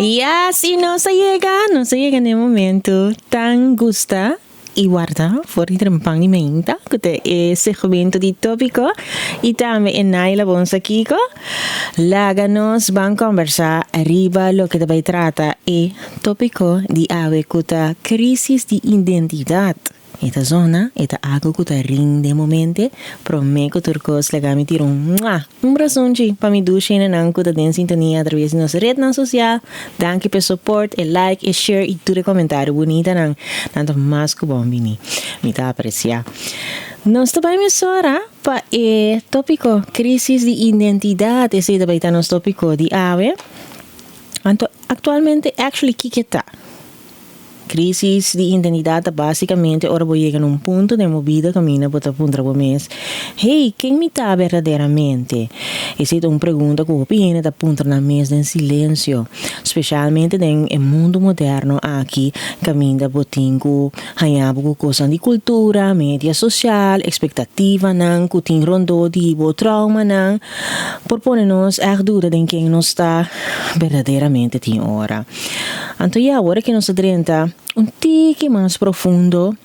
Yes, y nos a yega, nos a yega na e momento tan gusta y warda for di trempan di meinta, cu ta e segmento di topico y tambe e Naila Bonsa Kiko. Laga nos ban combersa riba loke ta bay trata e topico di awe cu ta crisis di identidad. E ta zona, e ta algo cu ta rin den momente, prome cu tur cos laga mi tira un mua, un brazonchi pa mi dushi hendenan cu ta den sintonia atraves di nos rednan social. Danki p'e support, e like, e share y tur e comentario bunitanan. Nan ta mas cu bon bini. Mi ta aprecia. Nos ta bay mesora pa e topico crisis di identidad, esey ta bay ta nos topico di awe. Anto actualmente actually kiko ta? Crisis di identidad ta basicamente ora bo yega na un punto den bo bida caminda bo ta puntra bo mes, Hey, ken mi ta berdaderamente? Esey ta un pregunta cu hopi hende ta puntra nan mes den silencio, specialmente den e mundo moderno aki caminda bo tin cu haña bo cu cosnan di cultura, media social, expectativanan cu tin rondó di bo, traumanan, por pone nos echt duda den ken nos ta berdaderamente tin ora. Anto ya, ora ke nos ta drenta un tiki mas profundo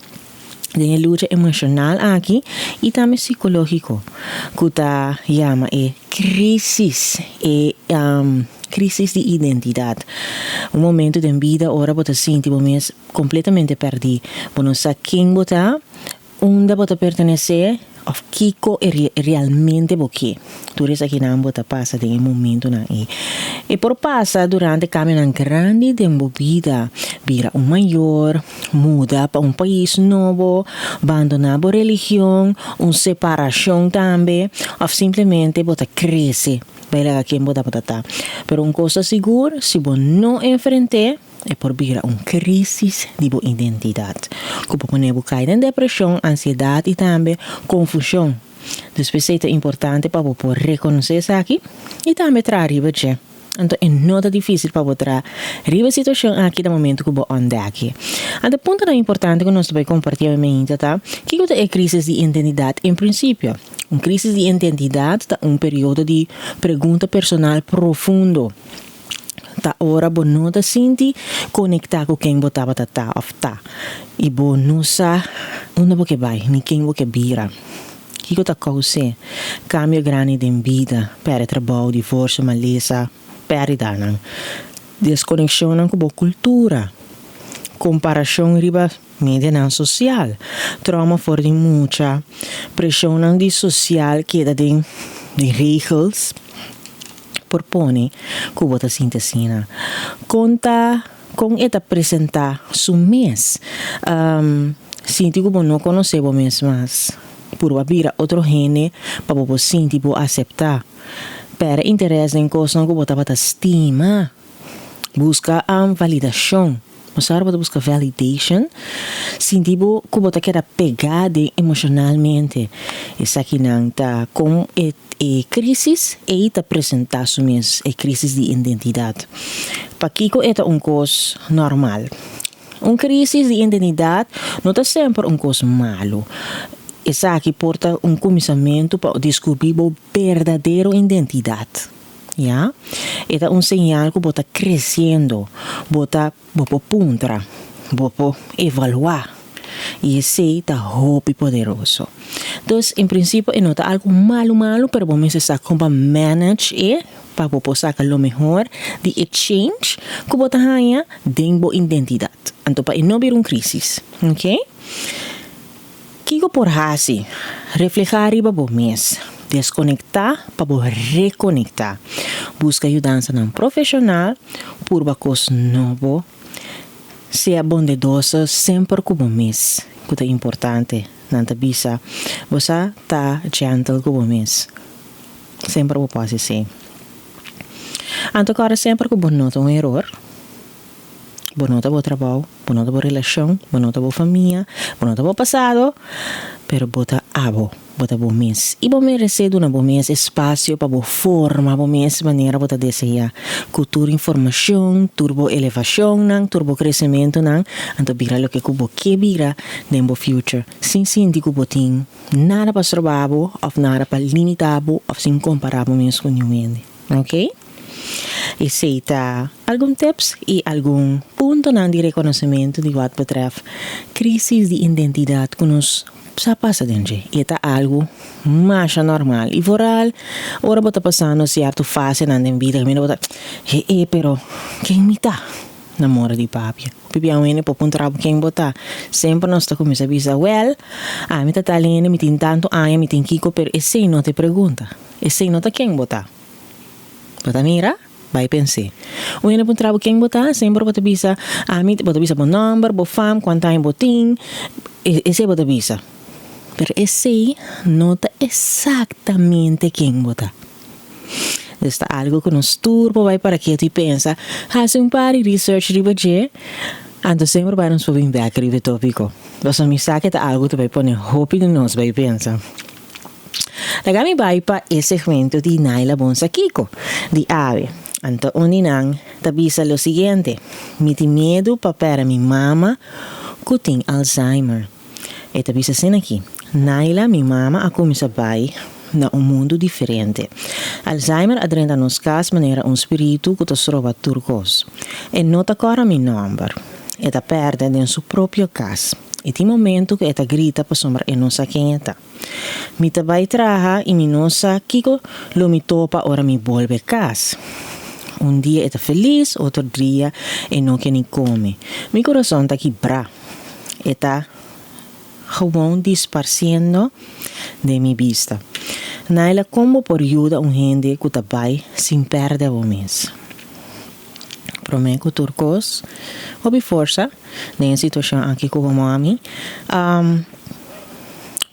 den e lucha emoshonal aki i tambe sikológiko ku ta yama e krísis, e krísis di identidat. Un momento den bida ora bo ta sinti bo mes kompletamente pèrdí, bo no sa ken bo ta, Unda bo ta pertenesé òf kiko e realmente bo ke? Tur esakinan bo ta pasa den e momentunan ei. E por pasa durante kambionan grandi den bo bida, bira un mayor, muda pa un pais nobo, bandoná bo religion, un separashon tambe, òf simplemente bo ta krese bai laga ken bo tabata ta. Pero un kos ta sigur, si bo no enfrent'é, E por bira un crisis di bo identidad, cu por pone bo cay den depresion, ansiedad y tambe confusion. Dus p'esey ta importante pa bo por reconoce esaki y tambe traha riba dje. Anto e no ta dificil pa bo traha riba e situacion aki na momento cu bo ontdek e. Anto e puntonan importante cu nos ta bay comparti awe mainta ta, kico ta e crisis di identidad en principio? Un crisis di identidad ta un periodo di pregunta personal profundo. Ta ora bo no ta sinti konektá ku ken bo tabata ta òf ta, i bo no sa unda bo ke bai ni ken bo ke bira. Kiko ta kous'é? Kambio grandi den bida, pèrdè trabou, divorsio, malesa, pèrdidanan, deskonekshonnan ku bo kultura, komparashon riba medianan sosial, trauma for di mucha, preshonnan di sosial keda den regels. por pone ku bo ta sinti asina. Kon ta kon e ta presentá su mes? Sinti ku bo no konosé bo mes mas. Purba bira otro hende pa bo por sinti bo aseptá. Pèrdè interes den kosnan ku bo tabata stima. Buska validashon. Bo sa ora bo ta buska validation, sinti bo ku bo ta keda pegá den emoshonalmente. Esakinan ta kon e e krísis ei ta presentá su mes, e krísis di identidat. Pakiko e ta un kos normal? Un krísis di identidat no ta semper un kos malu. Esaki por ta un kuminsamentu pa diskubrí bo berdadero identidat. Ya. E ta un señal ku bo ta kresiendo, bo ta bo por puntra, bo por evaluá i esei ta hopi poderoso. Dus en prinsipio e no ta algu malu malu pero bo mester sa kon pa manage e pa bo por saka lo mehor di e change ku bo ta haña den bo identidat. Anto pa e no bira un krisis, oke. Kiko por hasi? Reflehá riba bo mes. Deskonektá pa bo rekonektá. Buska yudansanan profeshonal, purba kos nobo. Sea bondedoso semper ku bo mes, ku ta importante. Nan ta bisa, bo sa ta gentle ku bo mes. Semper bo por hasi esei. Anto kòrda semper ku bo no ta un eror. Bo no ta bo trabou, bo no ta bo relashon, bo no ta bo famia, bo no ta bo pasado, pero bo ta abo, bo ta bo mes. I bo meresé duna bo mes espasio pa bo forma bo mes manera bo ta deseá, ku tur informashon, tur bo elevashonnan, tur bo kresementunan, anto bira loke ku bo ke bira den bo future, sin sinti ku bo tin nada pa stroba bo òf nada pa limitá bo òf sin kompará bo mes ku niun hende. Ok. Esei ta algun tips i algun puntonan di rekonosementu di wat betrèf krísis di identidat ku nos sa pasa den dje. I e ta algu masha normal i vooral ora bo ta pasando sierto fasenan den bida kaminda bo ta, he e pero ken mi ta? Na mora di papia. Pipia un hende por puntra bo ken bo ta. Semper nos ta kuminsá bisa, wèl, ami ta tal hende, mi tin tantu aña, mi tin kiko, pero esei no ta e pregunta. Esei no ta ken bo ta. Bo ta mira? Bai pens'é. Un hende puntra bo ken bo ta, semper bo ta bisa, ami, bo ta bisa bo nòmber, bo fam, kuantu aña bo tin, esei bo ta bisa. Pero esei no ta esaktamente ken bo ta. Dus ta algu ku nos tur por bai para ketu i pensa, hasi un par di research riba dje, anto semper bai nos por bin bek riba e topiko. Pasobra mi sa ke ta algu ta bai pone hopi di nos bai pensa. Laga mi bai pa e segmento di Naila Bonsa Kiko di awe. Anto un di nan ta bisa lo siguiente, Mi tin miedu pa pèrdè mi mama ku tin Alzheimer. E ta bisa asina aki, Naila, mi mama a kuminsá bai na un mundu diferente. Alzheimer a drenta nos kas manera un spiritu ku ta stroba tur kos. E no ta kòrda mi nòmber. E ta pèrdè den su propio kas. I tin momentu ku e ta grita pasobra e no sa ken e ta. Mi ta bai traha i mi no sa kiko lo mi topa ora mi bolbe kas. Un dia e ta felis, otro dia e no ke ni kome. Mi kurason ta kibrá. E ta gewoon disparsiendo den mi bista. Naila, kon bo por yuda un hende ku ta bai sin pèrdè bo mes? Promé ku tur kos, hopi forsa den e situashon aki ku bo mami.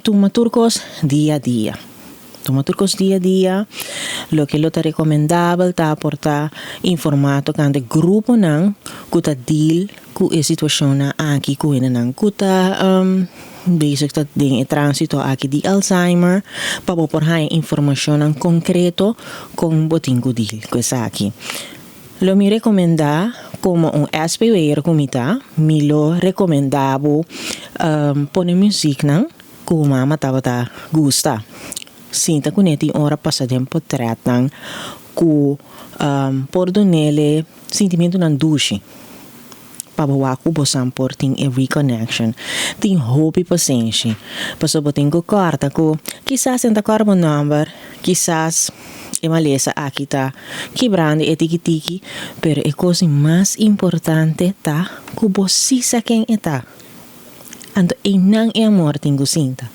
Tuma tur kos dia dia. Tuma tur kos dia dia. Loke lo ta rekomendabel ta por ta informá tokante gruponan ku ta deal ku e situashonnan aki ku hendenan ku ta bezig ta den e transito aki di Alzheimer pa bo por haña informashonnan konkreto kon bo tin ku deal ku esaki. Lo mi rekomendá komo un SPW'er ku mi ta, mi lo rekomendá bo pone musiknan Ku bo mama tabata gusta sinta kuné tin ora pasa den potretnan ku por dunele sintimentunan dushi pa bo wak ku bosan por tin e reconnection. Tin hopi pasenshi pasobra bo tin ku kòrda ku kisas e no ta kòrda bo nòmber, kisas e malesa aki ta kibrando e tiki tiki, pero e kos di mas importante ta ku bo si sa ken e ta. Anto einan e amor tin ku sinta.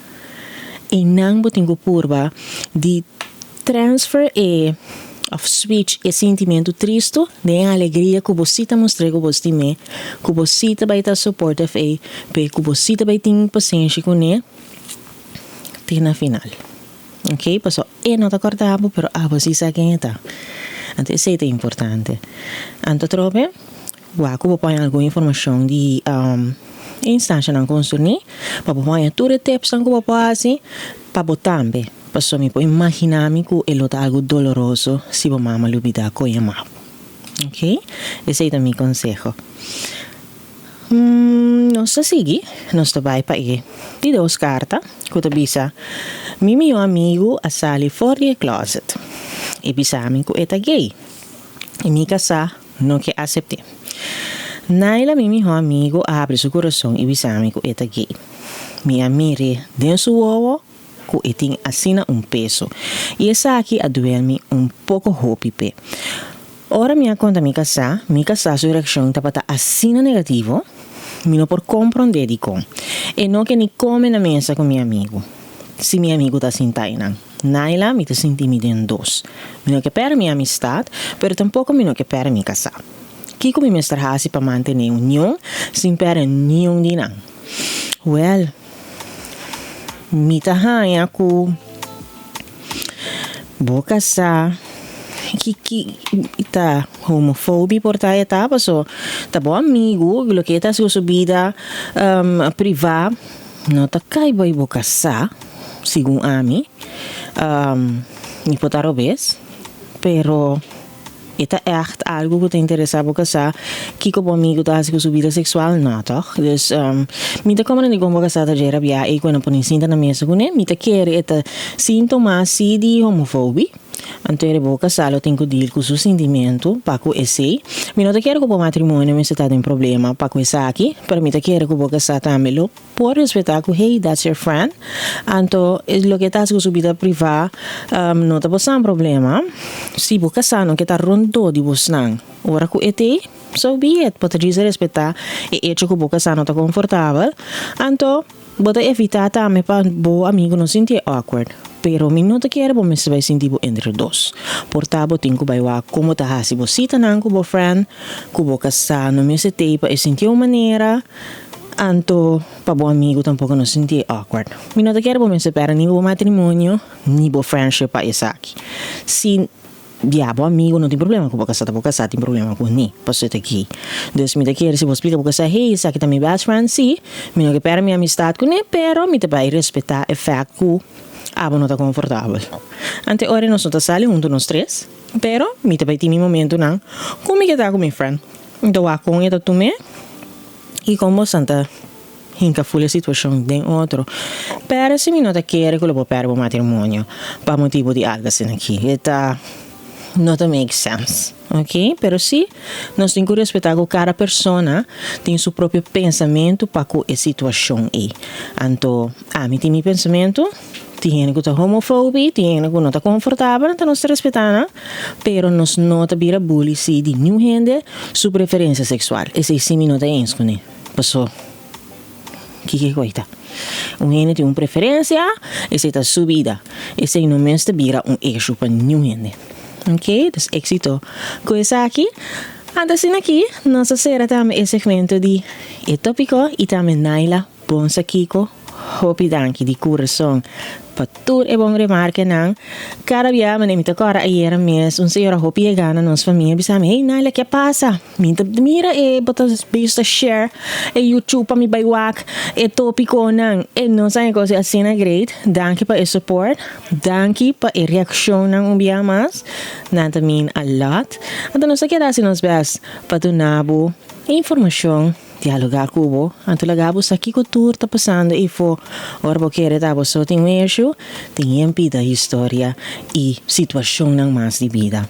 Einan bo tin ku purba di transfer e of switch e sintimentu tristu den e alegria ku bo si ta mustr'é ku bo stim'é, ku bo si ta bai ta supportive ei p'e, ku bo si ta bai tin pasenshi kuné te na final. Ok, paso e no ta kòrda bo pero abo si sa ken e ta. Anto esei ta importante. Anto atrobe. Wak ku bo por haña algun informashon di e instanshanan konserní pa bo por haña tur e tipsnan ku bo por hasi pa bo tambe. Pasobra mi por imaginá mi ku e lo ta algu doloroso si bo mama lubidá kon yamá bo. Ok, esei ta mi konseho. Nos ta sigui, nos ta bai pa e di dos karta ku ta bisa, Mi mihó amigu a sali for di e klòset. E bisa mi ku e ta gay. I mi kasá No ke asept'é. Naila, mi mihó amigu, a habri su kurason i bisa mi ku e ta gay. Mi a mir'é den su wowo ku e tin asina un peso, i esaki a duel mi un poko hopi p'e. Ora mi a konta mi kasá, mi kasá su reakshon tabata asina negativo, mi no por komprondé dikon. E no ke ni kome na mesa ku mi amigu, si mi amigu ta sintá einan. Naila, mi ta sinti mi den dos. Mi no ke pèrdè mi amistat, pero tampoko mi no ke pèrdè mi kasá. Kiko mi mester hasi pa mantené union sin pèrdè niun di nan? Wèl, mi ta haña ku bo kasá ki ki ta homofobi por ta e ta, paso ta bo amigu, loke e ta hasi ku su bida privá no ta kai bai bo kasá. Segun ami, mi por ta robes, pero e ta ègt algu ku ta interesá bo kasá, kiko bo amigu ta hasi ku su bida seksual? No, tòg? Dus, mi ta komprendé kon bo kasá ta dje rabiá ei ku e no por ni sinta na mesa kuné. Mi ta kere e ta síntoma sí di homofobi. Anto e bo kasá lo tin ku deal ku su sintimentu pa ku esei. Mi no ta kere ku bo matrimonio mester ta den problema pa ku esaki, pero mi ta kere ku bo kasá tambe lo por respetá ku hey, that's your friend. Anto loke e ta hasi ku su bida privá no ta bosan problema. Si bo kasá no ke ta rondó di bosnan ora ku e t'ei, so be it. Bo ta djis respetá e echo ku bo kasá no ta konfortabel. Anto. Bo ta evitá tambe pa bo amigu no sintié awkward. Pero mi no ta kere bo mester bai sinti bo entre dos. Por ta bo tin ku bai wak kon bo ta hasi bo sitanan ku bo friend ku bo kasá no mester tei pa e sintié un manera, anto pa bo amigu tampoko no sintié awkward. Mi no ta kere bo mester pèrdè ni bo matrimonio ni bo friendship pa esaki. Si. Ya, bo amigo no tin problema ku bo kasá, ta bo kasá tin problema ku ni, pasobra e ta gay. Dus mi ta kere si bo splika bo kasá, hey, esaki ta mi best friend, sí, mi no ke pèrdè mi amistat kuné, pero mi ta bai respetá e fèkt ku abo no ta konfortabel. Ante ora nos no ta sali huntu nos tres, pero mi ta bai tin mi momentunan ku mi ke ta ku mi friend. Mi ta wak kon e ta tum'é i kon bosan ta. Hinka ful e situashon den otro. Pero si mi no ta kere ku lo por pèrdè bo matrimonio pa motibu di algu asina aki, e ta no ta make sense, ok? Pero si nos tin ku respetá ku kada persona tin su propio pensamentu pa ku e situashon ei. Anto ami tin mi pensamentu, tin hende ku ta homofobi, tin hende ku no ta konfortabel, anto nos ta respetá nan, pero nos no ta bira bully si di niun hende su preferensia seksual. Esei si mi no ta eens kuné. Paso, kiko e koita? Un hende tin un preferensia, esei ta su bida. Esei no mester bira un issue pa niun hende. Ok, dus éxito ku esaki. Anto asina aki nos a sera tambe e segmento di e tópiko i tambe Naila bon sa kiko. Hopi danki di kurason pa tur e bon remarkenan. Kada bia manera mi ta kòrda ayera mes un señora hopi yega na nos famia bisa mi, hey Naila ke pasa? Mi ta mira e bo ta bezig ta share e YouTube pa mi bai wak e topikonan. E nos a haña kos asina great. Danki pa e support. Danki pa e reakshonnan un bia mas. Nan ta mean a lot. Anto nos ta keda hasi nos best pa duna bo informashon. Dialogá ku bo, anto laga bo sa kiko tur ta pasando eifó. Ora bo kere ta bo so tin un eshu, tin yen pida historia i situashonnan mas di bida.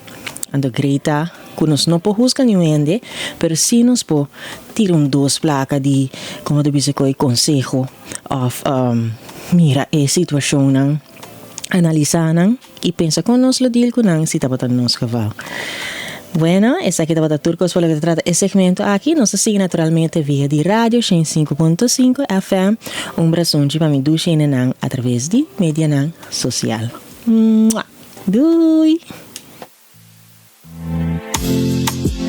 Anto grei ta ku nos no por husga niun hende, pero sí nos por tira un dos plaka di, komo ta bisa koe, konseho òf mira e situashonnan, analisá nan. I pensa kon nos lo deal ku nan si tabata nos geval. Bueno, esaki tabata tur kos pa loke ta trata e segmento aki. Nos ta sigui naturalmente via di radio shen sinku punto sinku FM. Un brasunchi pa mi dushi hendenan atraves di medianan sosial. Mua! Doei!